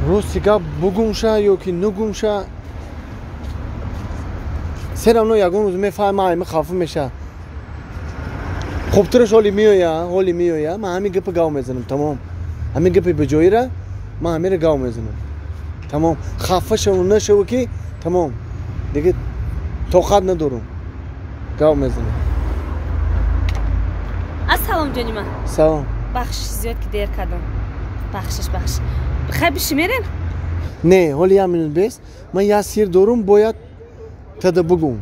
Рости гап бугумша ё ки нугумша, все равно ягон рӯз мефаҳма, айма хафа меша. Хубтараш ҳоли меоя, ҳоли меоя, ман ҳамин гапа гав мезанам, тамом. Ҳамин гапи беҷоира ман ҳамира гав мезанам. Тамом, хафа шаву нашаву ки тамом. Дига тоқат надорам. Гав мезанам. Ассалом ҷони ман. Салом. Бахшиш зиёд ки дер кардам. Бахшиш, бахшиш. Хай биши мерем? Не, ҳоли як минут бес. Ман як сир дорум, бояд тада бугум.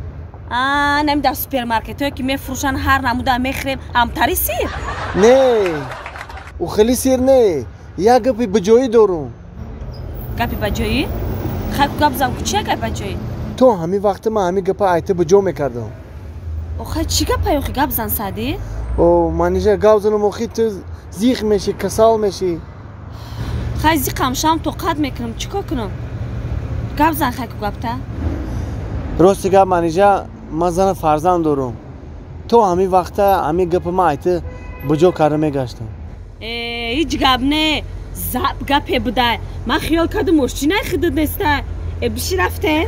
Нами дар супермаркетҳое ки мефурӯшанд ҳар намуда мехӯрем, ҳамтари сир? Не, ӯ хеле сир не. Як гапи баҷоӣ дорум. Гапи баҷоӣ? Хай ку гап зан, ку чия гапи баҷоӣ? То ҳамин вақта ман ҳамин гапа айта ба ҷо мекардам. Охай чӣ гапай охи гап зан Саъдӣ? О, Манижа, гап занам охи ту зиқ мешӣ, касал мешӣ. Хай зиқам шам тоқат мекунам, чӣ кор кунам? Гап зан хай ку гапта. Рости гап Манижа, ман зана фарзанд дорум. То ҳамин вақта ҳамин гапа ман айта ба ҷо карда мегаштам. Э, ҳеҷ гап не, зап гапе будай. Ман хиёл кардам мошинай худат нестай. Э, биши рафте?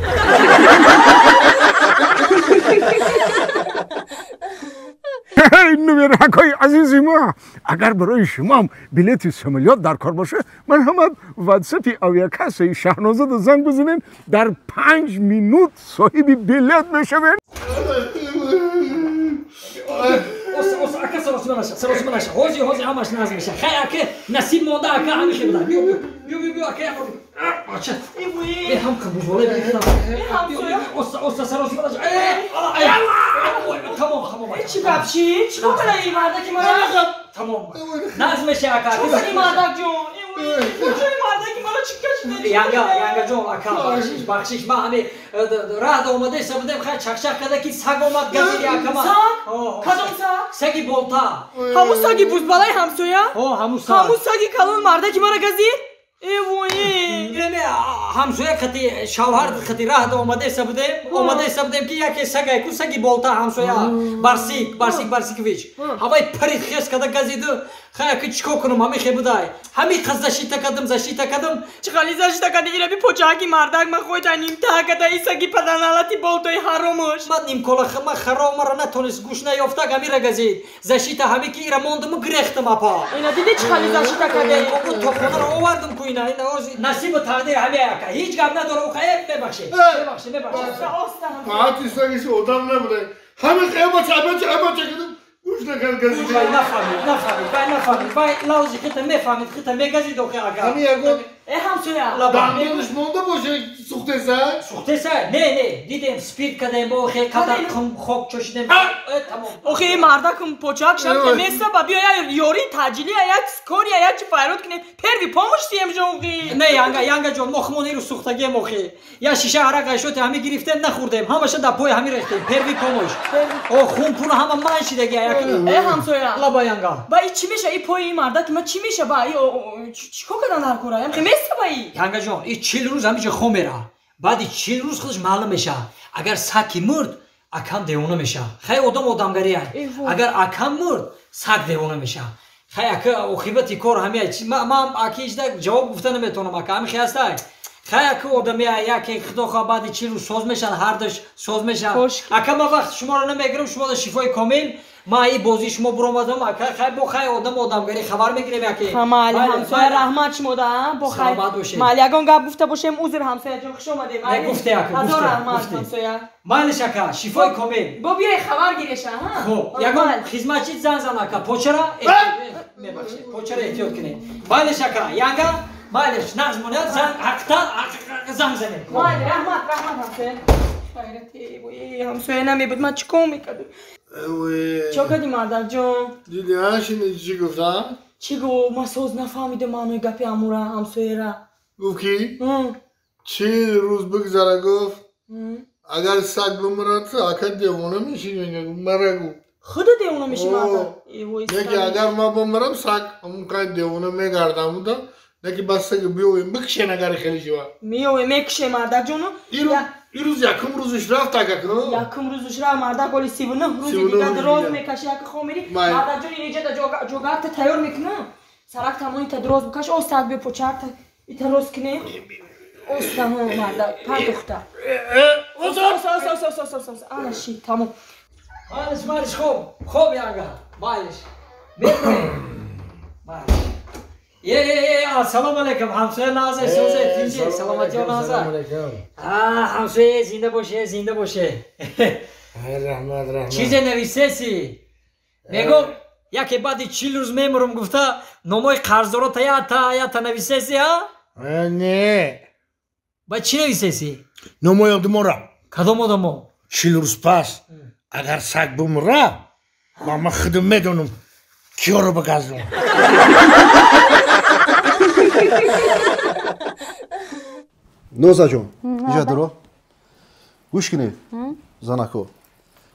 Нумеракҳои азизи мо, агар барои шумоам билети самолёт дар кор боша, ман ҳама ватсапи авиакассаи Шаҳнозада занг бизанем, дар 5 минут соҳиби билет мешавем. Ака саросима наша, саросима наша. Ҳози, ҳози ҳамаш назм меша. Хай ака, насиб монда ака ҳамин хел буда. Биё, биё, биё, биё, биё, ака, бача. Э, ҳам қабузволе бихтам. Оста, оста, саросима наша. Э, ала, э, тамом, тамом. Чӣ гап чӣ? Чӣ кор кара ин мардаки мара? Тамом. Назм меша ака. Чӣ кор ин мардак ҷон? Куҷои мардаки мара чӣ кашида? Янга, янга ҷон, ака, бахшиш, бахшиш. Ман ҳамин раҳ омада истабудем, хай чақчақ карда ки саг омад газиди акама. Саг? Кадом саг? Саги болта. Ҳамун саги бузбалаи ҳамсоя? Ҳо, ҳамун саг. Ҳамун саги калон мардаки мара газид? Э, вой! Ине ҳамсоя қати шавҳар қати раҳ омада истабудем, омада истабудем ки яке сагай ку саги болта ҳамсоя. Барсик, Барсик Барсикович. Ҳавай парид хес када газиду. Хай аки чӣ кор кунам, ҳамин хе будай. Ҳамин қаз защита кардам, защита кардам. Чӣ хали защита карди? Ира би почааки мардак ман хойта нимта када и саги паданалати болтои ҳаромуш. Ман нимкола ман харом мара натонист гӯш наёфта ҳамира газид. Защита ҳамин ки ира мондаму гирехтам апа. Ина диди чӣ хали защита карди? То хонаро овардам ку ина, ина ози насибу тақдир ҳамин ака. Ҳеҷ гап надора, ӯ хай мебахшед. Мебахшед, мебахшед. Фақат сагиш одам набуда. Ҳамин хай бача, бача, бача кардам. Гӯш накард газид. Вай нафаҳмид, нафаҳмид, вай нафаҳмид. Вай лавзи хита мефаҳмид, хита мегазид охи ака. Ҳамин ягон Э, ҳамсоя. Дандонаш монда боша, сӯхтеса? Сӯхтеса? Не, не, дидем спирт кардем, охи қадар қум хок чошидем. Э, тамом. Охи мардакум почак шаб меса ба биё я ёри таҷили як скори як чи файрод кунем. Первый помощь дием ҷон охи. Не, янга, янга ҷон, мо хумон иру сӯхтагием охи. Я шиша арақ айшоти ҳами гирифтем, нахӯрдем. Ҳамаша дар пои ҳами рехтем. Первый помощь. О, хун пуна ҳама ман шидаги як. Э, ҳамсоя. Лаба янга. Ба и чӣ меша? И пои мардак ма чӣ меша? Ба и чӣ кор кардан дар кора? Ям меса ба и. Янга ҷон, и 40 рӯз ҳамиҷа хом мера. Баъди 40 рӯз худаш маълум меша. Агар саки мурд, акам девона меша. Хай одам одамгария. Агар акам мурд, саг девона меша. Хай ака оқибати кор ҳамия. Ман аки ҳеҷ ҷавоб гуфта наметавонам ака. Ҳамин хай ҳастай. Хай ака одамия яке худо хоҳ баъди 40 рӯз соз мешан, ҳардаш соз мешан. Ака ман вақт шуморо намегирам, шумо да шифои комил. Ман ин бозии шумо буромадам, ака хай бо хай одам одамгарӣ хабар мегирем яке. Майли ҳамсоя, раҳмат шумо да, бо хай. Саломат бошед. Майли ягон гап гуфта бошем, узр ҳамсоя ҷон, хуш омадем. Не гуфте ака, Ҳазор гуфте, раҳмат гуфте. ҳамсоя. Майлиш ака, шифои комил. Бо биёй хабар гиреша, ҳа? Хуб, ягон хизматчи зан зан ака, почара мебахшед, почара эҳтиёт кунед. Майлиш ака, янга, майлиш, нағз монад, зан ҳақтан занг занед. Майли, раҳмат, раҳмат ҳамсоя. Хайрати, ҳамсоя намебуд, ман чӣ кор мекардам? Чӣ кардӣ мардак ҷон? Диди, ҳа, шини чӣ гуфта? Чӣ гуфт? Ман соз нафаҳмидам маънои гапи амура ҳамсояра. Гуфт ки 40 рӯз бигзара, гуфт агар саг бимирад, ака девона мешӣ, мара гуфт. Худо девона мешӣ мардак? Неки агар ман бимирам, саг ҳамун қай девона мегардам буда. Неки бас саг биёвем, бикшен агар хеле шива. Миёвем, мекушем мардак ҷону. Ирӯз якум рӯзиш рафт ака кун. Якум рӯзиш рафт мардак, оли 39 рӯзи дига дроз мекаши, яка хом мери. Мардак ҷон, инҷа да ҷогакта тайёр мекунам. Сарак тамони та дроз букаш, о саг биё почакта. Ита рост кунем. Оста марда пардохта. Оста. Ана ши тамом. Малиш, малиш, хоб. Хоб янга. Малиш. Малиш. Е, ассалому алайкум, ҳамсоя Наза, сӯзе, тинҷе, саломатиё Наза. Ҳамсоя зинда боше, зинда боше. Раҳмат, раҳмат. Чизе нависеси? Мегӯм, яке баъди 40 рӯз мемурам гуфта, номои қарздоро та ята нависеси, а? Не. Ба чӣ нависеси? Номои одамора. Кадом одамо? 40 рӯз пас, агар саг бумра, ман худам медонам киёро багаздам. Нозаҷон, иҷа дуро. Гӯш кунед, занако.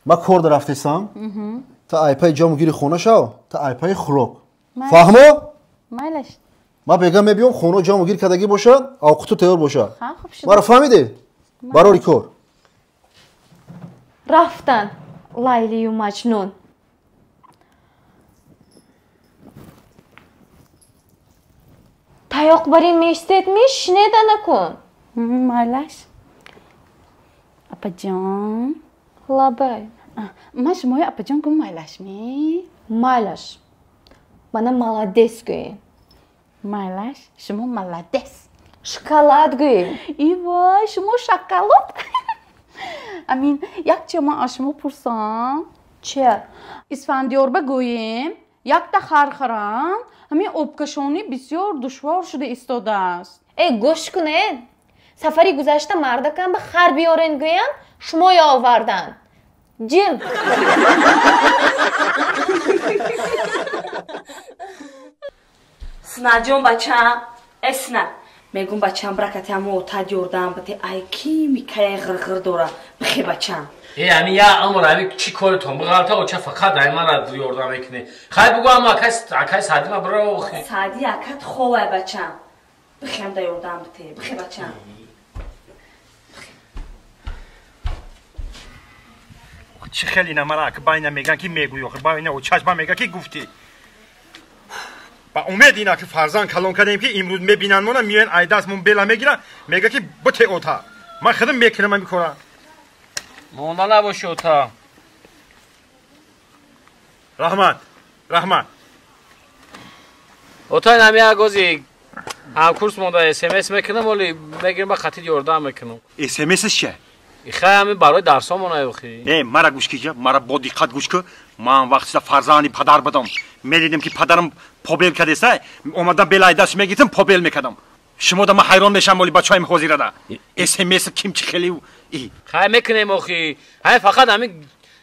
Ман кор дарафтесам, та айпаи ҷому гири хона шав, та айпаи хӯрок. Фаҳмо? Майлаш. Ман бега мебиём, хона ҷому гир кардагӣ бошад, овқуту тайёр бошад. Маро фаҳмидед? Барори кор. Рафтан Лайлию Маҷнун. Таёқ барин меистед мешинеда накун. Майлаш. Апаҷон. Лабай. Ман шумои апаҷон гум майлаш ми? Майлаш. Мана молодец гӯем. Майлаш, шумо молодец. Шоколад гӯем. И вой, шумо шоколад. Амин, як чиё ман аз шумо пурсам? Чия? Исфандиёрба гӯем, якта хар харам, ҳамин обкашонӣ бисёр душвор шуда истодааст. Э, гӯш кунед. Сафари гузашта мардакам ба хар биёрен гӯям, шумоё овардан. Ҷим. Синаҷон бачаам, э сина. Мегум бачаам бракати ҳамо отад ёрдам бите, ай ки микаяй ғирғир дора. Бихе бачаам. Э, ами я амр, ами чӣ коритон биғалта оча фақат ай мана ёрдам мекунӣ. Хай бугу ама акай Саъди ма бира охи. Саъди акат ховай бачаам. Бихем да ёрдам бите, бихе бачаам. Чӣ хеле ина мара акбайна меган ки мегӯй охи, ба ина очаш ба мега ки гуфтӣ. Ба умед ина ки фарзанд калон кардем ки имрӯз мебинанд мона миён ай дастмон бела мегиранд, мега ки бите ота. Ман худам мекунам ами кора. Монда набоши ота. Раҳмат, раҳмат. Ота ин ами агози ҳамкурс монда СМС мекунам, оли мегирам ба хатид ёрдам мекунам. СМС чия? Ихай ами барои дарсомон охи. Не, мара гӯш киҷа, мара бо диққат гӯш ку. Ман вақтида фарзанди падар будам. Медидем ки падарам побел кардеса, омада белай даст мегиртам, побел мекардам. Шумо да ман ҳайрон мешавам оли бачаҳоим ҳозирада. СМС ким чӣ хеле и. Хай мекунем охи. Ҳай фақат ами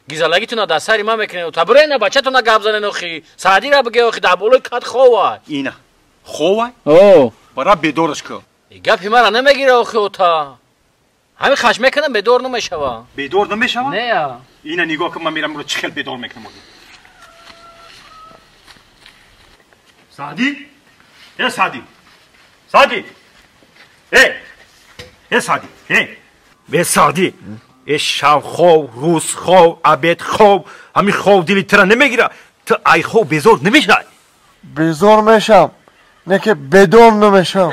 гизалагитона дар сари ман мекунем. Та бирена бачатона гап занен охи. Саъдира биге охи дар болои кат ховай. Ина. Ховай? О. Бара бедораш ку. Гапи мара намегира охи ота. Ҳамин хаш мекунам бедор намешава. Бедор намешава? Не. Ина нигоҳ кун, ман мерам ро чӣ хел бедор мекунам. Саъди? Э Саъди. Саъди. Э. Э Саъди. Э. Э Саъди. Э шав хов, рӯз хов, обед хов, ҳамин хов дили тира намегира. Ту ай хов безор намешавӣ. Безор мешам, не ки бедор намешам.